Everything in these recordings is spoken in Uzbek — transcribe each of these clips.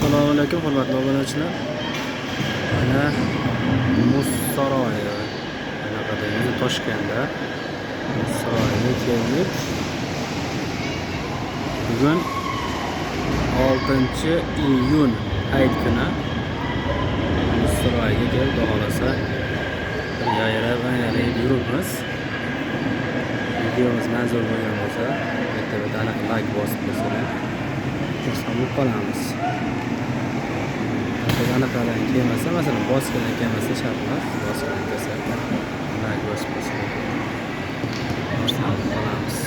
Assalomu alaykum hurmatli obunachilar. Mana Muz saroyi. Qanaqadir Toshkentda Muz saroyiga keldik. Bugun 6-iyun hayit kuni. Muz saroyiga kelib, xudo xohlasa bir yayrab aylanib yuribmiz. Videomiz manzur bo'lgan bo'lsa, bitta aniq like bosib qo'ysalar, xursand bo'lib qolamiz. Anaqadan kelmasa, masalan, bosgandan kelmasa shart emas, bosgandan kelsa like bosib qo'ysalar, xursand bo'lib qolamiz.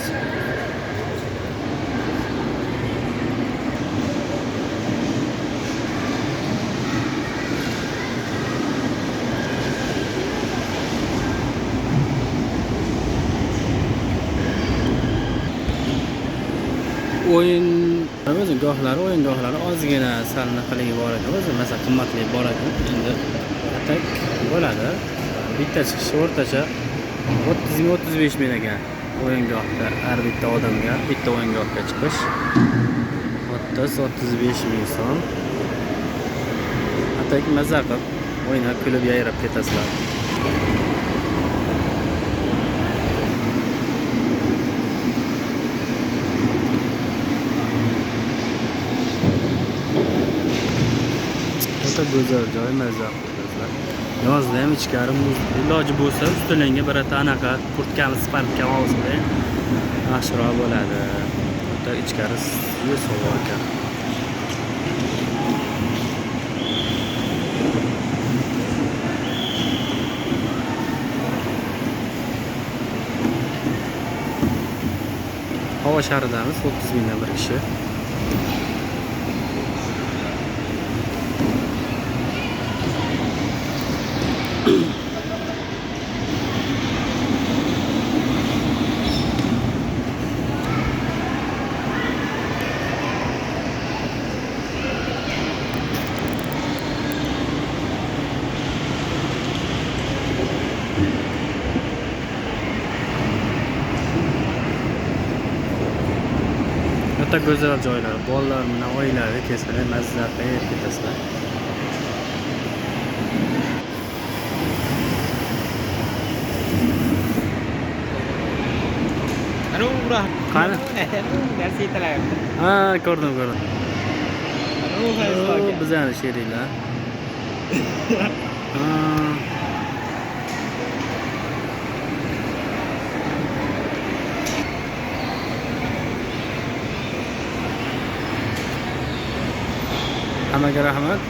O'yin o'zi gohlari, o'yingohlari ozgina sal naqaligi bor ekan, o'zi masalan qimmatli bor ekan. Endi atak bo'ladi. Bitta chiqishi o'rtacha 30 ming 35 ming ekan o'yingohda har bitta odamga bitta o'yingohga chiqish 30-35 ming so'm. Atak maza qilib o'ynab kulib yayrab ketasizlar. O'ta go'zal joy, maza qilasizlar. Yozda ham ichkari muz, iloji bo'lsa ustilangga birorta anaqa kurtkami, spartkami olsa yaxshiroq bo'ladi. O'ta ichkari sovuq ekan. Havo sharidamiz, 30 mingdan bir kishi. O'ta go'zal joylar, bolalar bilan oilaviy kelsalar mazza qilib ketasizlar. Qani? Ha, ko'rdim, ko'rdim. Bizani sheriklar. Ha. Hammaga rahmat.